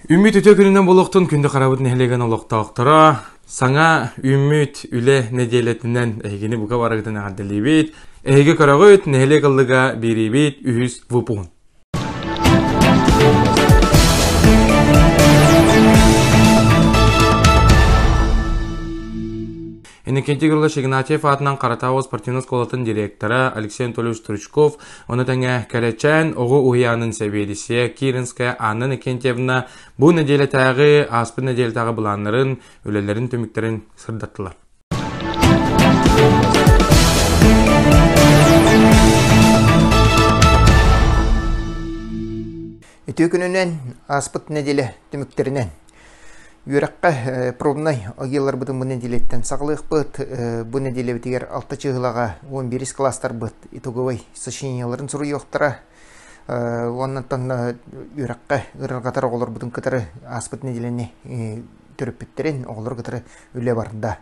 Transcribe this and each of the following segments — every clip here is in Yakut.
Үмүт үтүө күнүнэн буолуохтун күндү харабыт нэһилиэгин олохтоохторо. Саҥа үүммүт үлэ нэдиэлэтинэн эһигини бука барыгытын эҕэрдэлиибит. Эһиги көрөҕүт, нэһилиэк ыллыга биэриибит үһүс выпуһун. Иннокентий Гаврилович Игнатьев аатынан Харатау спортивнай оскуолатын директора Алексей Анатольевич Стручков, ону тэҥэ Кэрэчээн оҕо уһуйаанын сэбиэдиссэйэ Киринская Анна Иннокентьевна бу нэдиэлэтээҕи, ааспыт нэдиэлэтээҕи былааннарын, үлэлэрин түмүктэрин сырдаттылар. Үтүө күнүнэн ааспыт нэдиэлэ түмүктэринэн Үөрэххэ пробнай агиаларбытын бу нэдиэлэттэн саҕалыахпыт. Бу нэдиэлэбитигэр алта чыыһылаҕа уон биирис класстарбыт итоговай сочинениеларын суруйуохтара. Уоннаттан үөрэххэ ырарҕатар оҕолорбутун кытары ааспыт нэдиэлэни төрөппүттэрин, оҕолору кытары үлэ барда.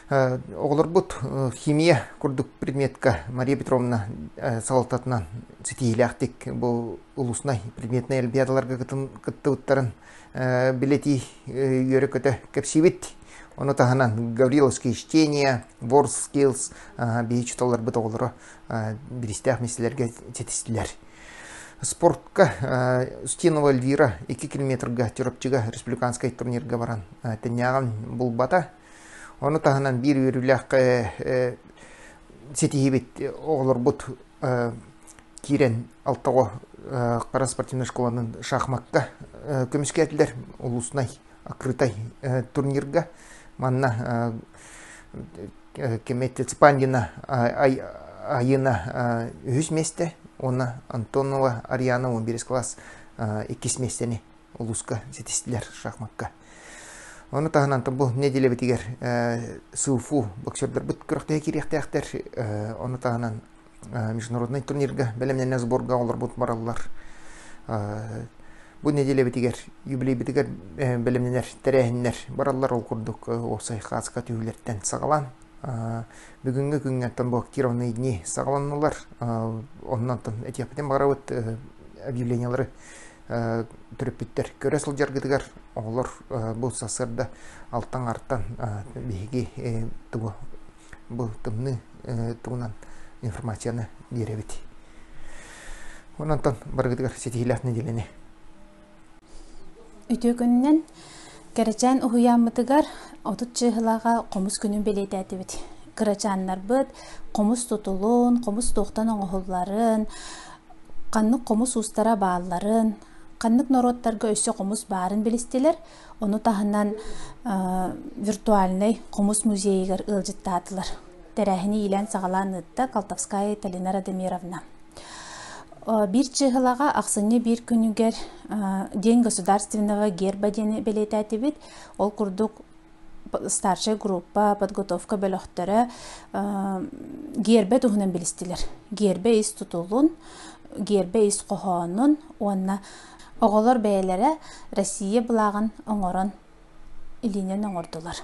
Оҕолорбут химия курдук предметка Мария Петровна салалтатынан ситиһиилээхтик бу улуснай предметнай олимпиадаларга кыттыбыттарын билэтии үөрэ-көтө кэпсиибит. Ону таһынан Гавриловские чтения, World Skills биһи учууталларбыт оҕолоро биристээх миэстэлэргэ ситистилэр. Спортка Устинова Эльвира 2 километрга Чурапчыга республиканскай турнирга баран тэннээҕин булбата. Ону таһынан биир үөрүүлээх ситиһиибит оҕолорбут киирэн алтаҕа Хара спортивнай школанын шахмакка көмүскээтилэр улуснай открытай турнирга. Манна кемет Цыпандина Айына үһүс миэстэ уонна Антонова Ариана 11 класс иккис миэстэни улууска ситистилэр шахмакка. Ону таһынан бу нэдиэлэбитигэр СУФУ боксердарбыт күрэхтэһэ киириэхтээхтэр. Ону таһынан международнай турнирга бэлэмнэнэ сборга олорбут бараллар. Бу нэдиэлэбитигэр юбилейбитигэр бэлэмнэнэр тэрээһиннэр бараллар. Ол курдук уопсай хааска түһүүлэртэн саҕалаан бүгүҥҥү күҥҥэттэн бу актированные дни саҕаланнылар. Оннон этиэхпитин баҕарабыт объявлениялары төрөппүттэр көрө сылдьаргытыгар оҕолор бу сарсыарда алтан артан биһиги тугу бу тымныы тугунан информацияны биэрэбит. Онон барыгытыгар ситиһиилээх нэдиэлэни. Үтүө күнүнэн Кэрэчээн уһуйааммытыгар 30 чыыһылаҕа хомус күнүн бэлиэтээтибит. Кырачааннарбыт хомус тутулун, хомус туохтан оҥоһулларын, ханнык хомус уустара баалларын, ханнык норуоттарга өссө хомус баарын билистилэр. Ону таһынан виртуальнай хомус музейыгар ыалдьыттаатылар. Тэрээһини иилээн-саҕалаан ыытта Колтовская Талина Радомировна. Биир чыыһылаҕа ахсынньы биир күнүгэр День государственного герба диэни бэлиэтээтибит. Ол курдук старшая группа, подготовка бөлөхтөрө гербэ туһунан билистилэр. Гербэ ис тутулун, гербэ ис хоһоонун уонна оҕолор бэйэлэрэ Россия былааҕын оҥорон илиинэн оҥордулар.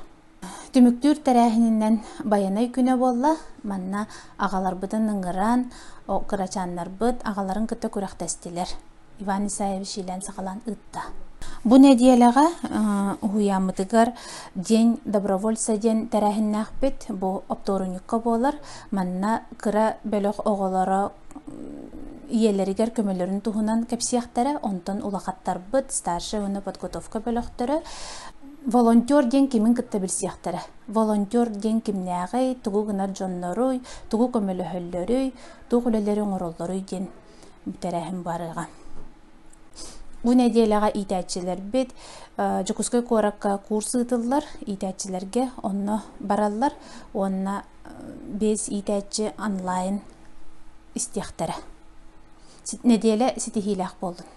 Түмүктүүр тэрээһининэн Байанай күнэ буолла. Манна аҕаларбытын ыҥыран, кырачааннарбыт аҕаларын кытта күрэхтэстилэр. Иван Исаевич иилээн-саҕалаан ыытта. Бу нэдиэлэҕэ уһуйааммытыгар День добровольца диэн тэрээһиннээхпит. Бу оптуорунньукка буолар. Манна кыра бөлөх оҕолоро ийэлэригэр көмөлөрүн туһунан кэпсиэхтэрэ. Онтон улахаттарбыт, старшай уонна подготовка бөлөхтөрө волонтер диэн кимин кытта билсиэхтэрэ. Волонтер диэн кимнээҕий, тугу гынар дьонноруй, тугу көмөлөһөллөрүй, туох үлэлэри оҥороллоруй диэн тэрээһин барыаҕа. Бу нэдиэлэҕэ иитээччилэрбит Дьокуускай куоракка курс ыытыллар, иитээччилэргэ онно бараллар уонна биэс иитээччи онлайн истиэхтэрэ. Нэдиэлэ ситиһиилээх буоллун.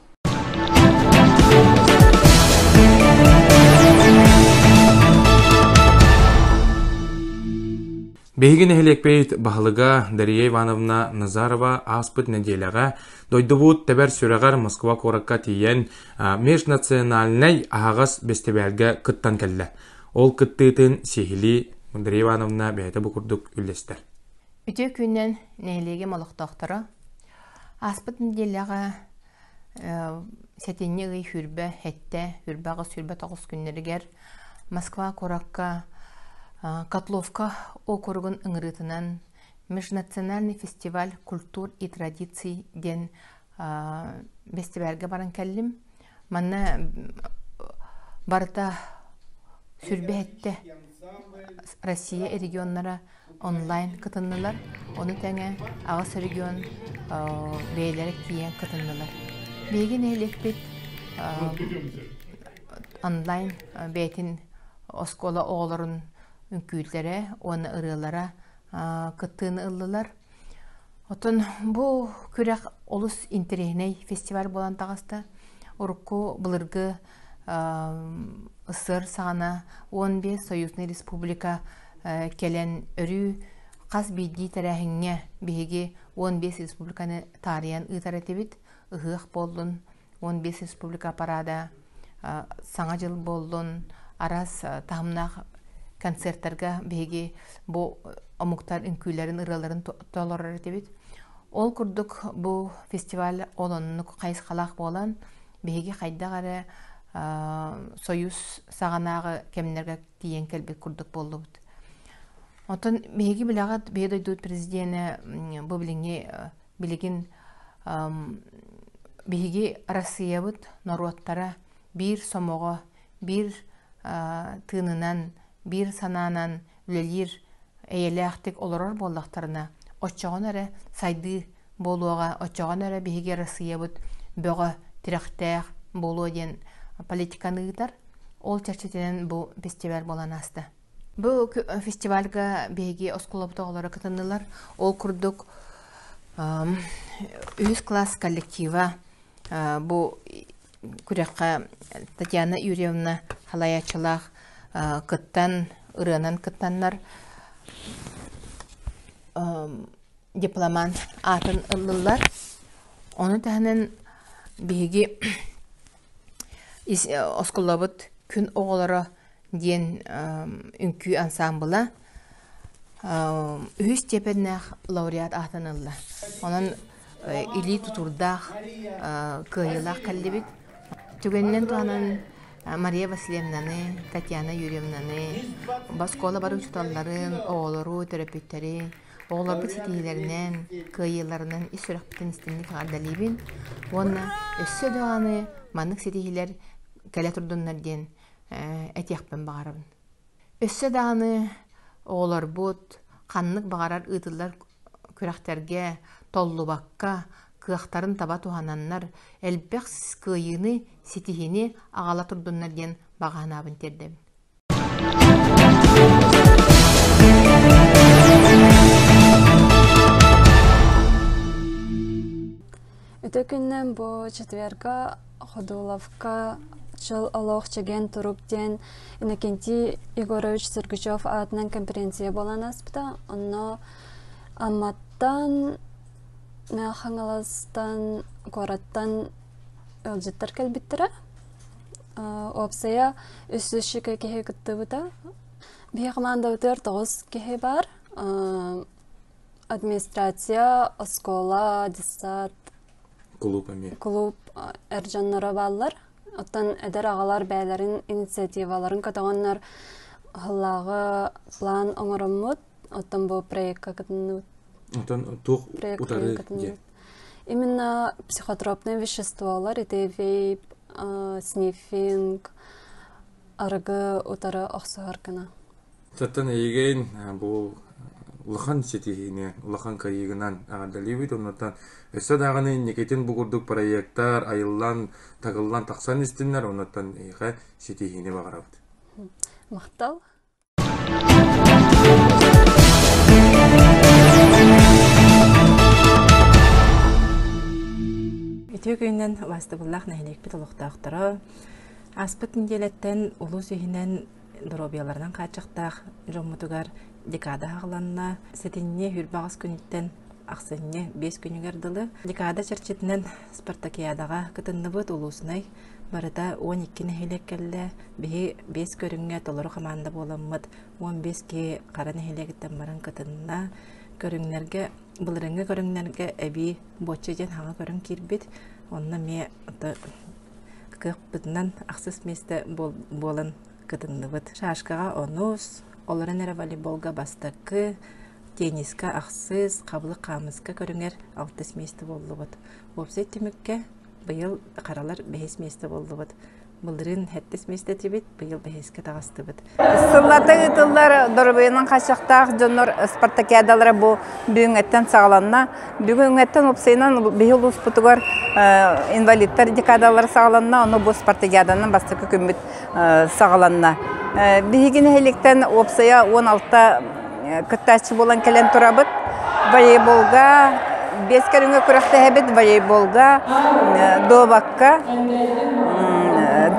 Биһиги нэһилиэкпит баһылыга Дария Ивановна Назарова ааспыт нэдиэлэҕэ дойдубут тэбэр сүрэҕэр Москва куоракка тиийэн межнациональнай аһаҕас бэстибээлгэ кыттан кэллэ. Ол кыттыытын сиһилии Дария Ивановна бэйэтэ бу курдук үллэстэр. Үтүө күнүнэн нэһилиэгим олохтоохторо. Ааспыт нэдиэлэҕэ Сэтинньи ый сүүрбэ сэттэ, сүүрбэ аҕыс, сүүрбэ тоҕус күннэригэр Москва куоракка Котловка округун ыҥырыытынан Межнациональный фестиваль культур и традиций диэн бэстибээлгэ баран кэллим. Манна барыта сүүрбэ сэттэ Россия регионнара онлайн кытыннылар. Ону тэҥэ аҕыс регион бэйэлэрэ тиийэн кытыннылар. Биһиги нэһилиэкпит онлайн бэйэтин оскуола оҕолорун үҥкүүлэрэ уонна ырыалара кыттыыны ыллылар. Оттон бу күрэх олус интэриэһинэй фестиваль буолан таҕыста. Урукку былыргы СССР саҕана 15 союзный республика кэлэн өрүү хас биирдии тэрээһиҥҥэ биһиги 15 республиканы таарыйан ыытар этибит. Ыһыах буоллун, 15 республика парада, Саҥа дьыл буоллун, араас таһымнаах концертарга биһиги бу омуктар үҥкүүлэрин, ырыаларын толорор этибит. Ол курдук бу фестиваль ол оннук хайысхалаах буолан, биһиги хайдах эрэ Союз саҕанааҕы кэмнэргэ тиийэн кэлбит курдук буоллубут. Оттон биһиги билэҕит, биһи дойдубут президенэ бу билиҥҥи билигин биһиги Россиябыт норуоттара биир сомоҕо, биир тыынынан, биир санаанан үлэлиир, эйэлээхтик олорор буоллахтарына, оччоҕуна эрэ сайдыы буолуоҕа, оччоҕуна эрэ биһиги Россиябыт бөҕө, тирэхтээх буолуо диэн политиканы ыытар. Ол чэрчитинэн бу фестиваль буолан ааста. Бу фестивальга биһиги оскуолабыт оҕолоро кытыннылар. Ол курдук үһүс класс коллектива бу күрэххэ Татьяна Юрьевна халайааччылаах кыттан, ырыанан кыттаннар дипломант аатын ыллылар. Ону таһынан биһиги оскуолабыт күн оҕолоро диэн үҥкүү ансаамбыла үһүс степеннээх лауреат аатын ылла. Онон илии тутуурдаах кыайыылаах кэллибит. Түгэнинэн туһанан Мария Васильевнаны, Татьяна Юрьевнаны, оскуола бары учууталларын, оҕолору, төрөппүттэри, оҕолорбут ситиһиилэринэн, кыайыыларынан ис сүрэхпиттэн истиҥник эҕэрдэлиибин уонна өссө даҕаны маннык ситиһиилэр кэлэ турдуннар диэн этиэхпин баҕарабын. Өссө даҕаны оҕолорбут ханнык баҕарар ыытыллар күрэхтэргэ толлубакка, кыахтарын таба туһананнар, элбэх кыайыыны, ситиһиини аҕала турдуннар диэн баҕа санаабын тиэрдэбин. Үтө күннэн бу четверга Ходуловка Чыл олох чэгиэн турук диэн Иннокентий Егорович Сергучев аатынан конференция буолан ааспыта. Онно Амматтан, Хаҥаластан, куораттан ыалдьыттар кэлбиттэрэ. Уопсайа 300 киһи кыттыбыта. Биһи хамаандабытыгар тоҕус киһи баар. Администрация, оскуола, детсад, Кулууп эмиэ. Кулууп эр дьонноро бааллар. Оттон эдэр аҕалар бэйэлэрин инициативаларын көтөҕөннөр сыллааҕы план оҥороммут. Оттон бу проекка кытынныбыт. Оттон туох утары диэн? Именно психотропные веществолар, ити вейп, сниффинг, арыгы утары охсуһар гына. Оттон эйигин бу улахан ситиһиини, улахан кыайыыгынан эҕэрдэлиибит. Оннуттан өссө даҕаны инникитин бу курдук проектар айыллан, тагыллан тахсан истиннэр. Оннуттан эйиэхэ ситиһиини баҕарабыт. Махтал. Үтүө күнүнэн убаастабыллаах нэһилиэкпит олохтоохторо. Ааспыт нэдиэлэттэн улуус иһинэн доруобуйаларынан хааччахтаах дьоммутугар декада аҕаланна. Сэтинньи 28 күнүттэн ахсынньы 5 күнүгэр дылы декада чэрчитинэн спартакиадаҕа кытынныбыт улуусунай барыта 12 нэһилиэк кэллэ. Биһи 5 көрүҥҥэ толору хамаанда буоламмыт 15 киһи хара нэһилиэгиттэн баран кытынна. Көрүҥнэргэ былырыҥҥы көрүҥнэргэ эбии буочча диэн хаҥа көрүҥ киирбит. Онно эмиэ кыахпытынан ахсыс миэстэ буолан кытынныбыт. Шашкаҕа онус, олорон эрэ волейболга бастакы, тенниска ахсыс, хабылык хаамыска көрүҥэр алтыс миэстэ буоллубут. Уопсай түмүккэ быйыл харалар бэһис миэстэ буоллубут. Былырыын сэттис миэстэ этибит, быйыл бэһискэ таҕыстыбыт. Сыллата ыытыллар доруобуйанан хааччахтаах дьоннор спартакиадалара бу бүгүҥҥэттэн саҕаланна. Бүгүҥҥэттэн уопсайынан биһи улууспутугар инвалидтар декадалара саҕаланна, ону бу спартакиаданан бастакы күммүт саҕаланна. Биһиги нэһиликтэн уопсайа 16 кыттааччы буолан кэлэн турабыт. Волейболга биэс көрүҥҥэ күрэхтэһэбит. Волейболга, дуобакка,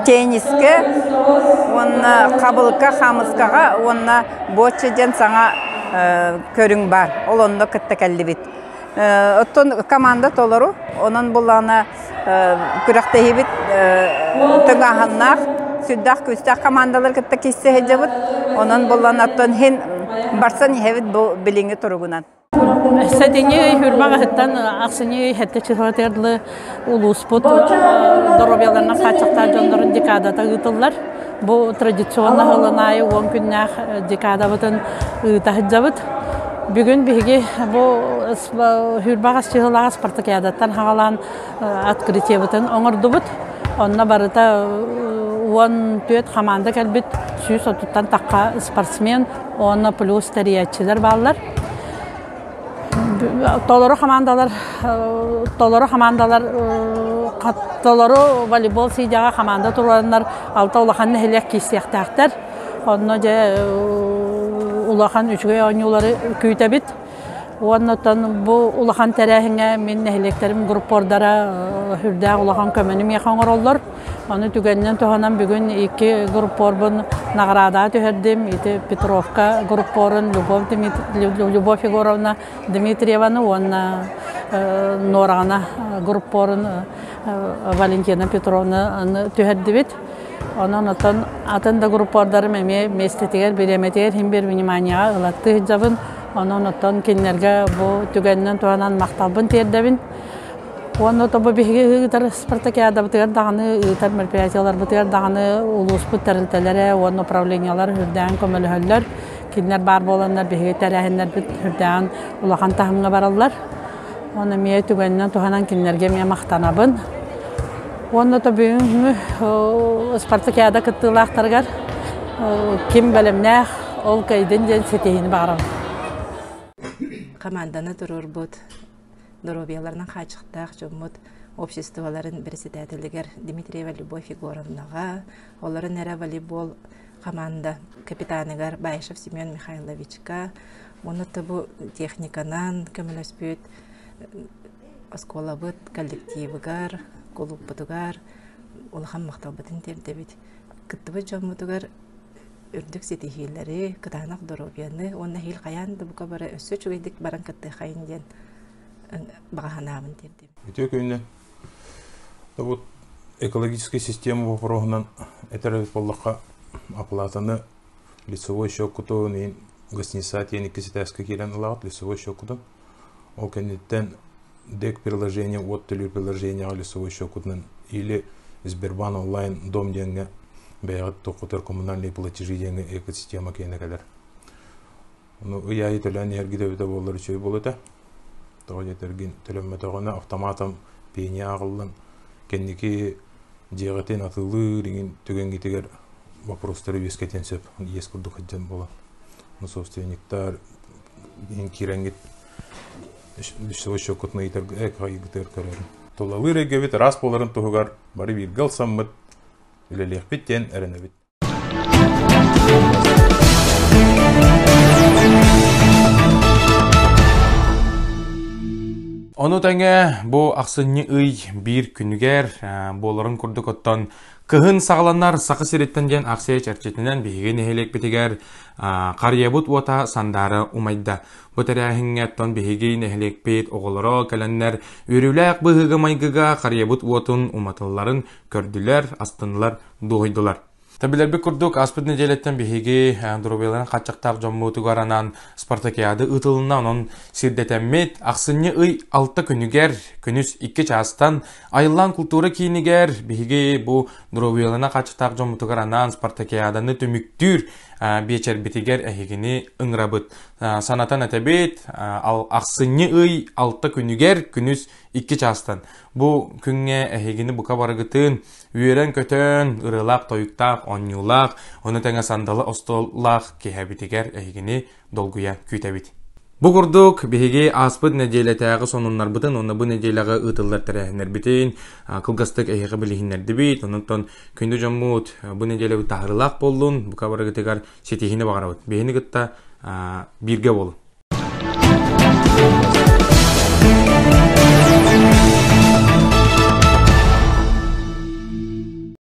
теннискэ уонна хабылыкка, хаамыскаҕа уонна бочча диэн саҥа көрүҥ баар. Ол онно кытта кэллибит. Оттон команда толору. Онон буллаҕына күрэхтэһиибит тыҥааһыннаах, сүрдээх күүстээх командалар кытта киирсэ сылдьабыт. Онон буллан оттон иһин барсан иһэбит бу билиҥҥи туругунан. Сэтинньи үрбаҕаһыттан ахсынньы сэттэ чыһыатыгар дылы улууспут доруобуйаларынан хааччахтаах дьоннорун декадата ыытыллар. Бу традиционно сылын аайы уон күннээх декадабытын ыыта сылдьабыт. Бүгүн биһиги бу Хүрбаҕас чыһылаах спартакиадаттан хаҕалаан открытиебытын оҥордубут. Онно барыта 14 хамаанда кэлбит, 130-тан тахха спортсмен уонна плюс тэрийээччилэр бааллар. Толору хамаандалар толору хамаандалар толору волейбол сиидьэҕэ хамаанда туруораннар алта улахан нэһилиэк киирсиэхтээхтэр. Онно дьэ улахан үчүгэй оонньуулары күүтэбит. Уонна оттон бу улахан тэрээһиҥҥэ мин нэһилиэктэрим группордара сүрдээх улахан көмөнү миэхэ оҥороллор. Ону түгэнинэн туһанан бүгүн икки группорбун наҕараадаҕа түһэрдим. Ити Петровка группорун Любовь, Любовь Егоровна Дмитриеваны уонна Нуораҕана группорун Валентина Петровнаны түһэрдибит. Онон оттон атын да группордарым эмиэ миэстэтигэр, бириэмэтигэр иһин биир вниманияҕа ылаттыы сылдьабын. Онон оттон кинилэргэ бу түгэнинэн туһанан махталбын тиэрдэбин. Уонна тобу биһиги ыытар спартакиадабытыгар даҕаны, ыытар мероприятиеларбытыгар даҕаны улууспут тэрилтэлэрэ уонна управлениелар үрдээн көмөлөһөллөр. Кинилэр баар буоланнар биһиги тэрээһиннэрбит үрдээн улахан таһымҥа бараллар. Уонна эмиэ түгэнинэн туһанан кинилэргэ эмиэ махтанабын. Уонна то бүгүҥҥү спартакиада кыттыылаахтарыгар ким бэлэмнээх, ол кыайдын диэн ситиһиини баҕарабын. Команданы туруорбут доруобуйаларынан хааччахтаах дьоммут обществоларын председателигэр Дмитриева Любовь Егоровнаҕа, олорон эрэ волейбол команда капитаныгар Баишев Семен Михайловичка, уонна бу техниканан көмөлөспүт оскуолабыт коллективыгар, кулууппутугар улахан махталбытын тиэрдэбит. Кыттыбыт дьоммутугар үрдүк ситиһиилэри, кытаанах доруобуйаны уонна эһиил хайаан да бука бары өссө үчүгэйдик баран кыттыахайын диэн баҕа санаабын тиэрдэбин. Үтүө күнүнэн. Вот экологическая система вопроһунан этэр эбит буоллахха, оплатаны лицевой счеккутун иин гостиница тиэн иккис этээскэ киирэн ылаҕыт лицевой счеккутун. Ол кэнниттэн ДЭК приложение, уот төлүүр приложениеҕа лицевой счеккутунан или Сбербанк онлайн дом диэҥҥэ бэйэҕит тоххутар коммунальные платежи диэҥҥэ экосистема киэнэ кэлэр. Ону ый аайы төлөөн иһэргит эбитэ буоллар үчүгэй буолуо этэ. Тоҕо диэтэргин төлөммөтөҕүнэ автоматом пения ааҕыллан кэнники дьиэҕитин атыылыыр иҥин түгэҥҥитигэр вопростары үөскэтиэн сөп иэс курдук сылдьан буолан. Ну собственниктар иһин киирэҥҥит лицевой счеккутун ыйытарга ыйытар көрөрүм. Тулалыыр эйгэбит ыраас буоларын туһугар бары бииргэ ылсаммыт үлэлиэхпит диэн эрэнэбит. Ону тэҥэ бу ахсынньы ый биир күнүгэр буоларын курдук оттон кыһын саҕаланар Саха сириттэн диэн акция чэрчитинэн биһиги нэһилиэкпитигэр харыйабыт уота сандаара умайда. Бу тэрээһиҥҥэ оттон биһиги нэһилиэкпит оҕолоро кэлэннэр үөрүүлээх быһыыга-майгыга харыйабыт уотун уматылларын көрдүлэр, астыннылар, дуоһуйдулар. Билэрбит курдук, ааспыт нэдиэлэттэн биһиги доруобуйаларын хааччахтаах дьоммутугар анаан спартакиада ыытылынна. Онон сирдэтэммит ахсынньы ый 6 күнүгэр күнүс 2 чаастан Айыллаан култуура киинигэр биһиги бу доруобуйаларынан хааччахтаах дьоммутугар анаан спартакиаданы түмүктүүр биэчэрбитигэр эһигини ыҥырабыт. Санатан этэбит, ахсынньы ый 6 күнүгэр күнүс 2 чаастан. Бу күҥҥэ эһигини бука барыгытын үөрэн-көтөн, ырыалаах-тойуктаах, оонньуулаах, ону тэҥэ сандалы остуоллаах киһэбитигэр эһигини долгуйа күүтэбит. Бу курдук биһиги ааспыт нэдиэлэтээҕи сонуннарбытын уонна бу нэдиэлэҕэ ыытыллар тэрээһиннэрбитин кылгастык эһиэхэ билиһиннэрдибит. Онон күндү дьоммут бу нэдиэлэбит таһаарыылаах буоллун, бука барыгытыгар ситиһиини баҕарабыт. Биһини кытта бииргэ буолун.